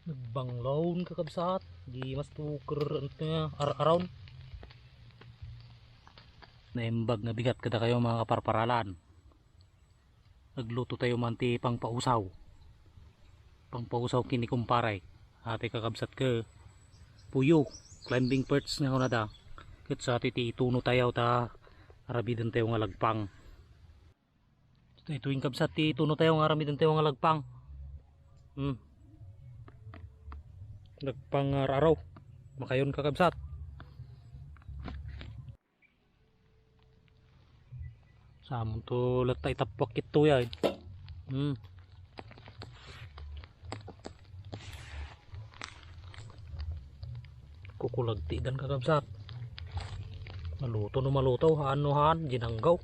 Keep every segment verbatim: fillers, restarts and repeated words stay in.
Nagbanglawn, kakabsat, di mas tuker, ano to nga, ar-aron. Naimbag nga bigat kadakayo, mga kaparparalan. Nagluto tayo man ti pangpausaw. Pangpausaw ken ni kumpare. Ati, kakabsat, ket puyo, climbing perch nga kunada. Ket sa ati ti ituno tayo ta aramiden tayo nga lagpang. Ito, ito yung kabsat ti ituno tayo nga aramiden tayo nga lagpang. Hmm. Lagpang nga ar-araw. Makayon, kakabsat. Sa amin to latta itappuak ito ya. Hmm. Kukulagtidan, kakabsat. Maluto no maluto, haan no haan, jinanggaw.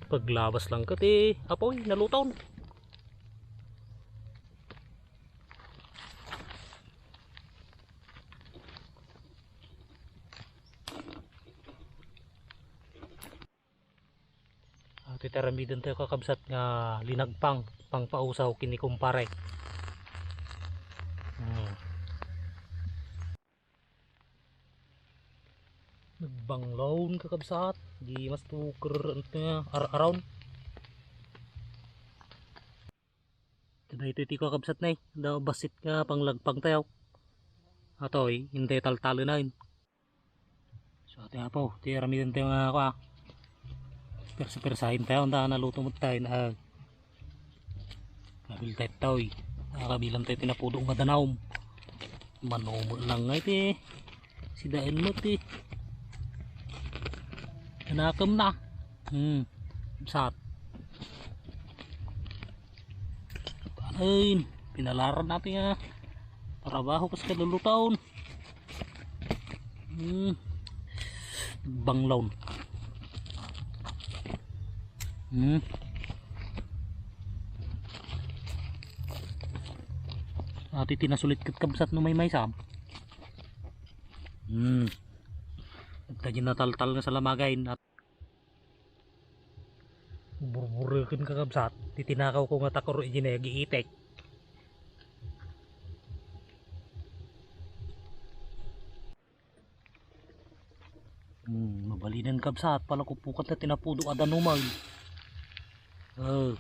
Paglabas lang ket, eh, apoy, naluton. Ah, ti aramiden tayo, kakabsat, nga linagpang, pangpausaw ken ni kumpare. Hmm. Nagbanglawn, kakabsat, di mas tuker, ano to nga, ar-aron. Ito, ito, ito, kakabsat, na eh. Da basit nga panglagpang tayo. Atoy, hindi taltalo na yun. So, ati apo, ti aramiden tayo nga ako, ah. Persa-persahin tayo, anda naluto mo tayo na, ah. Kabil tayo, toy. Nakabilan tayo tinapudo nga danawm. Manumo lang nga iti. Sidaen mo ti. Anakem na. Hmm. Sat. Ay, pinalaran natin nga. Trabaho kas kalulutaon. Hmm. Banglawn. Hmm. Ati tinasulit ket kabsat no may may sam. Hmm. Ita nataltal nga salamagain at burbureken, kakabsat, ti tinakaw ko nga takor iti nagiitek. Hmm, mabalinen, kabsat, pala kupukat na tinapudo a danumag. Oh.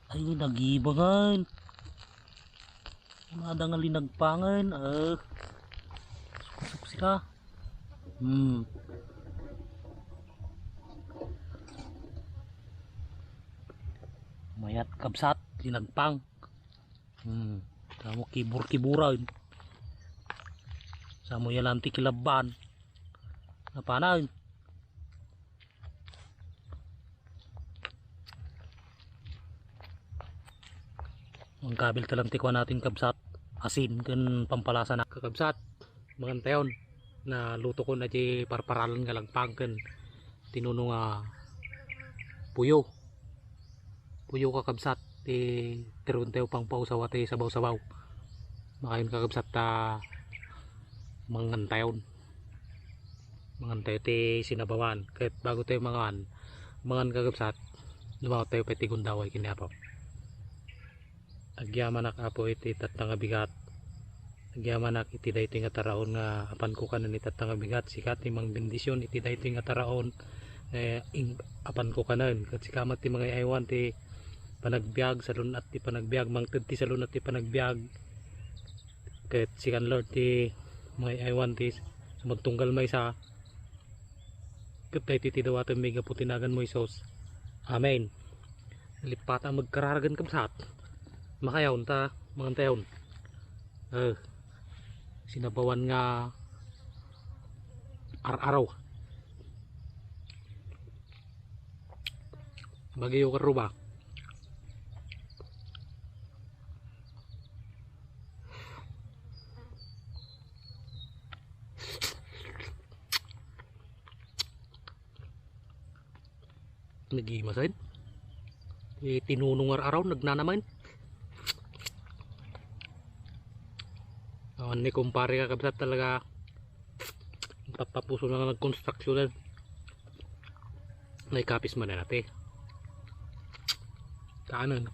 Ay, nagibangan. Mada nga linagpangan, ah. Kusog sika. Hmm. Mayat, kabsat, linagpang. Hmm. Samo kibur-kiburan. Samo yalan ti kilabban. Napanan. Mangkabil ta lang ti kuan natin, kabsat. Asin ken pampalasa na, kakabsat. Mangan tayon. Naluto ko na ti parparalan nga lagpang ken tinuno nga puyo. Puyo, kakabsat, ti tirun tayo pangpausaw ti sabaw-sabaw. Makayon, kakabsat, ta mangan tayon. Mangan tayo ti sinabawan. Ket bago tayo mangan, mangan, kakabsat, lumaot tayo pay ti gundaway ken ni Apo. Agyamanak, Apo, iti tatta nga bigat. Agyamanak iti daytoy nga taraon nga apanko kanen iti tatta nga bigat. Sika ti mangbendisyon iti daytoy nga taraon, eh, ing-, apanko kanen. Ket sika met ti mangay-aywan ti panagbiag, salun-at ti panagbiag, mangted ti salun-at ti panagbiag. Ket sikan, Lord, ti mangay-aywan ti sumagtunggal maysa. Ket daytoy ti dawatenmi gapu ti naganmo, Jesus. Amen. Lipat a magkararagan, kabsat. Makayon ta mangan tayon. Eh, sinabawan nga ar-araw. Bagiyo karuba. Nagimasen. Eh, tinunong ar-araw, nagnanaman. Awan ni kumpare, kakabsat, talaga. Tattapuson na nga nagkonstruksyonan. Naikapis man na natin. Kaanan.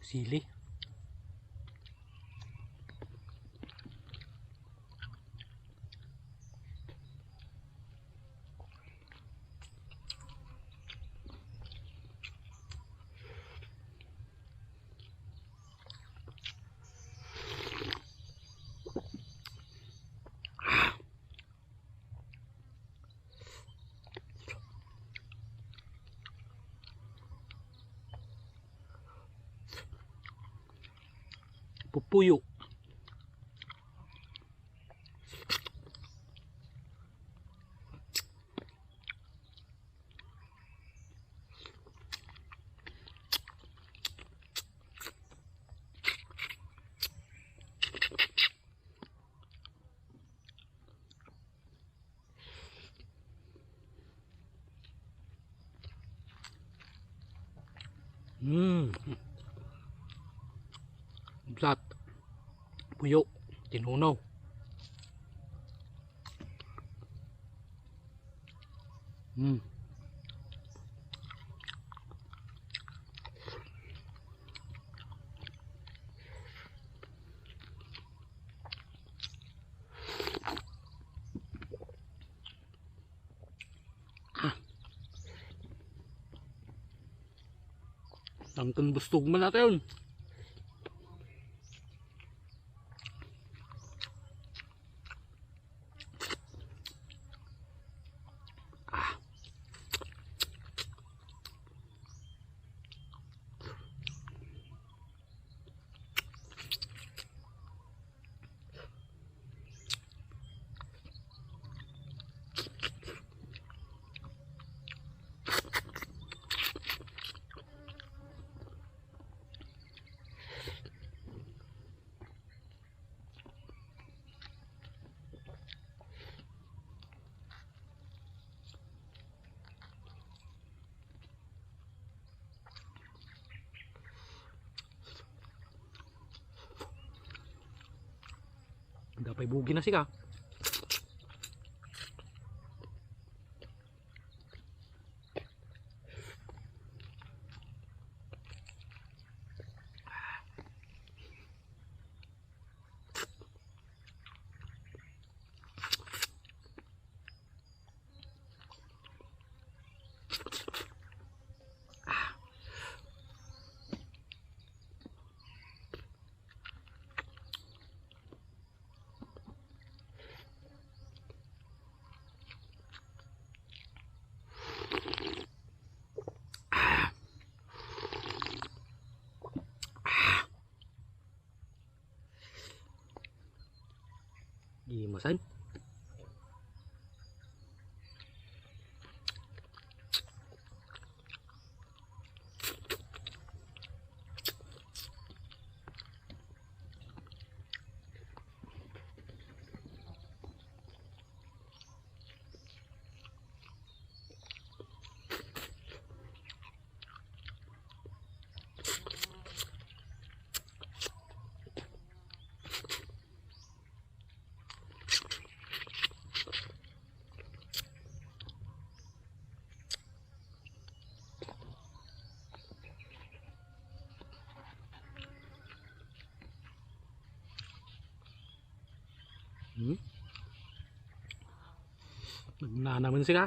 Sili. Pupuyo. Hmm. Blat. Puyo. Tinunaw. Hmm. Ah. Tangken bustog man natin. Ah. Dapat bugi na sika. Imasan. Hmm? Nagnanaman sika?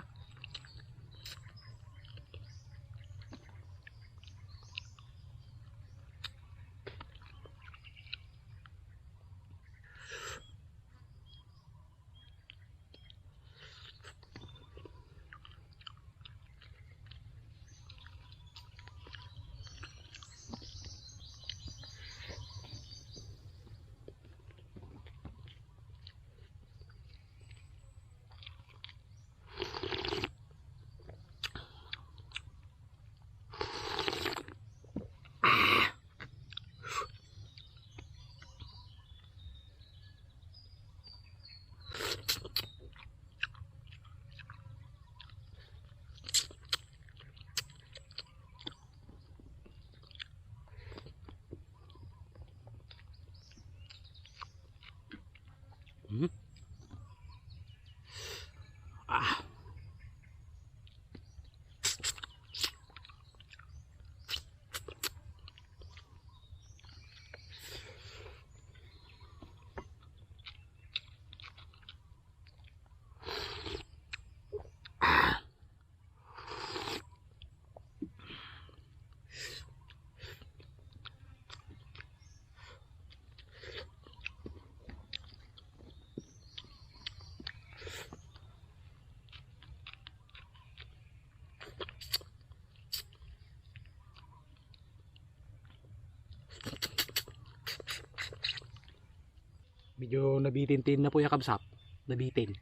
Medyo nabitin ti innapo ya, kabsat. Nabitin.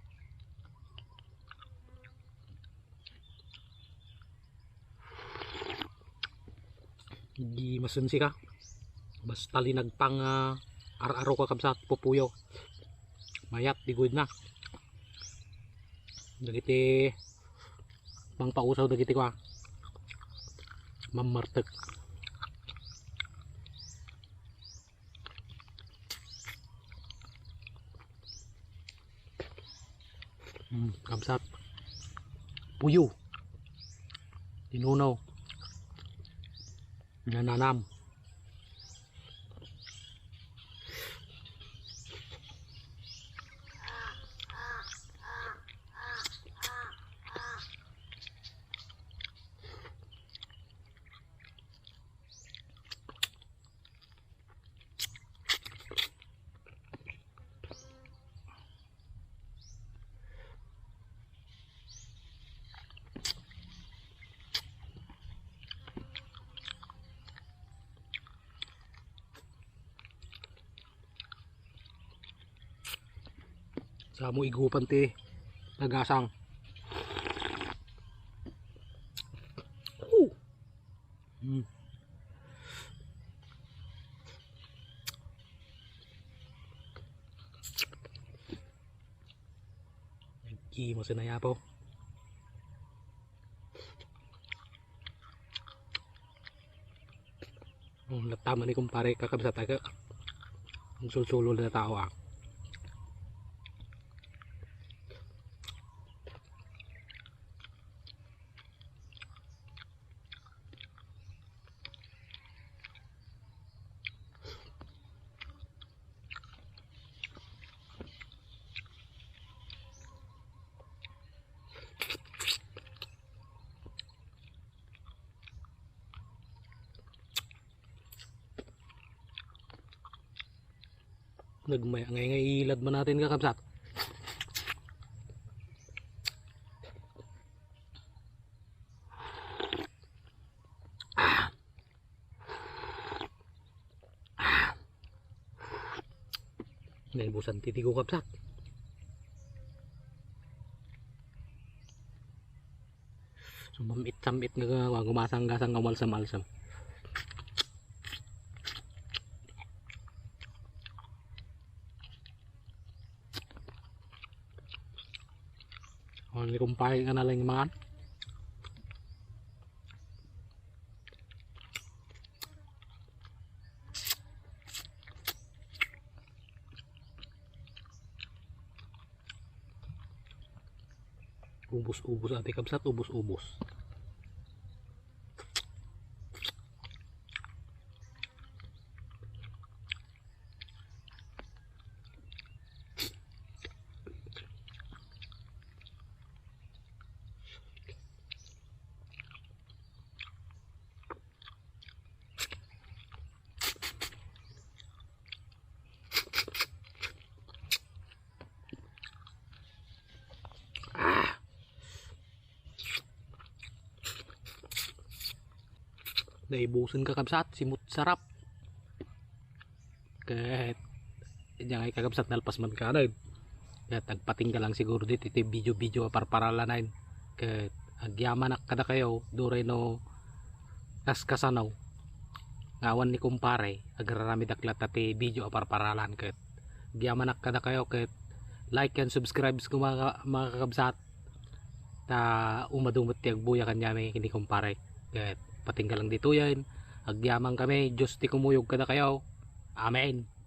Di masunsi ka. Basta linagtang, ah, ar-aro ka, kabsat, pupuyo. Mayat, di gud na. Dagiti mangpausaw dagiti kua. Mammartek. Hmm, kabsat. Puyo. Tinunaw. Nananam. Samo igupan ti nagasang. Uh. Hmm. Nagkimo sa nayapo. Ang latama ni kumpare, kakabsat, aga. Ang sulsulo na tao, ah. Nagmay-, ngay-, ngay-, ilad man natin, kakabsat. Naibusan ti tigo, kabsat. Sumamit-samit nga, nga gumasang-gasang nga umalsam-alsam. Oh, ni kumpare nga nalang mangan. Ubos-ubos, ati kabsat, ubos-ubos. Naibusen, kakabsat, simut sarap. Ket, diay kakabsat, nalpas man kanen. Ket agpatingga lang siguro ditoy video-video a parparalanen. Ket agyamanak kadakayo, uray no kaskasano nga awan ni kumpare, agraramidak latta ti video a parparalan. Ket agyamanak kadakayo, ket like and subscribe ko, mga, mga kakabsat. Ta umadu met ti agbuya kaniami ni kumpare. Ket patingga lang ditoyen. Agyamankami, Dios ti kumuyog kadakayo. Amen.